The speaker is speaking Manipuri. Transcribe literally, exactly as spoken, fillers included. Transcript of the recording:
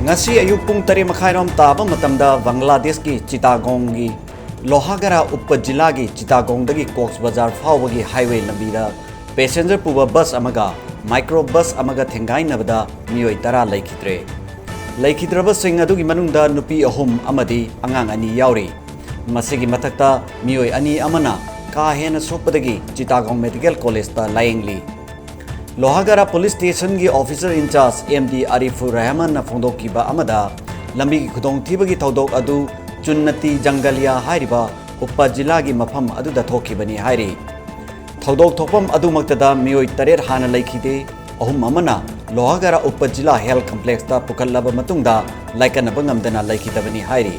ꯉꯁꯤ ꯑꯌꯨꯛ ꯄꯨꯡ ꯇꯔꯦꯠ ꯃꯈꯥꯏꯔꯣꯝ ꯇꯥꯕ ꯃꯇꯝꯗ ꯕꯪꯒ꯭ꯂꯥꯗꯦꯁꯀꯤ ꯆꯤꯇꯥꯒꯣꯡꯒꯤ ꯂꯣꯍꯥꯒꯔꯥ ꯎꯄ ꯖꯤꯂꯥꯒꯤ ꯆꯤꯇꯥꯒꯣꯡꯗꯒꯤ ꯀꯣꯛꯁ ꯕꯖꯥꯔ ꯐꯥꯎꯕꯒꯤ ꯍꯥꯏꯋꯦ ꯂꯝꯕꯤꯗ ꯄꯦꯁꯦꯟꯖꯔ ꯄꯨꯕ ꯕꯁ ꯑꯃꯒ ꯃꯥꯏꯀ꯭ꯔꯣ ꯕꯁ ꯑꯃꯒ ꯊꯦꯡꯒꯥꯏꯅꯕꯗ ꯃꯤꯑꯣꯏ ꯇꯔꯥ ꯂꯩꯈꯤꯗ꯭ꯔꯦ꯫ ꯂꯩꯈꯤꯗ꯭ꯔꯕꯁꯤꯡ ꯑꯗꯨꯒꯤ ꯃꯅꯨꯡꯗ ꯅꯨꯄꯤ ꯑꯍꯨꯝ ꯑꯃꯗꯤ ꯑꯉꯥꯡ ꯑꯅꯤ ꯌꯥꯎꯔꯤ꯫ ꯃꯁꯤꯒꯤ ꯃꯊꯛꯇ ꯃꯤꯑꯣꯏ ꯑꯅꯤ ꯑꯃꯅ ꯀꯥ ꯍꯦꯟꯅ ꯁꯣꯛꯄꯗꯒꯤ ꯆꯤꯇꯥꯒꯣꯡ ꯃꯦꯗꯤꯀꯦꯜ ꯀꯣꯂꯦꯖꯇ ꯂꯥꯌꯦꯡꯂꯤ꯫ ꯂꯣꯍꯥꯒꯔꯥ ꯄꯨꯂꯤꯁ ꯁ꯭ꯇꯦꯁꯟꯒꯤ officer in charge M D Arifur ꯔꯍꯃꯟꯅ ꯐꯣꯡꯗꯣꯛꯈꯤꯕ ꯑꯃꯗ, ꯂꯝꯕꯤꯒꯤ ꯈꯨꯗꯣꯡꯊꯤꯕꯒꯤ ꯊꯧꯗꯣꯛ ꯑꯗꯨ ꯆꯨꯟꯅꯇꯤ ꯖꯪꯒꯂꯤꯌꯥ ꯍꯥꯏꯔꯤꯕ ꯎꯄ ꯖꯤꯂꯥꯒꯤ ꯃꯐꯝ ꯑꯗꯨꯗ ꯊꯣꯛꯈꯤꯕꯅꯤ ꯍꯥꯏꯔꯤ꯫ ꯊꯧꯗꯣꯛ ꯊꯣꯛꯐꯝ ꯑꯗꯨꯃꯛꯇꯗ ꯃꯤꯑꯣꯏ ꯇꯔꯦꯠ ꯍꯥꯟꯅ ꯂꯩꯈꯤꯗꯦ꯫ ꯑꯍꯨꯝ ꯑꯃꯅ ꯂꯣꯍꯥꯒꯔꯥ ꯎꯄ ꯖꯤꯂꯥ ꯍꯦꯜꯊ ꯀꯝꯄ꯭ꯂꯦꯛꯁꯇ ꯄꯨꯈꯠꯂꯕ ꯃꯇꯨꯡꯗ ꯂꯥꯏꯀꯠꯅꯕ ꯉꯝꯗꯅ ꯂꯩꯈꯤꯗꯕꯅꯤ ꯍꯥꯏꯔꯤ꯫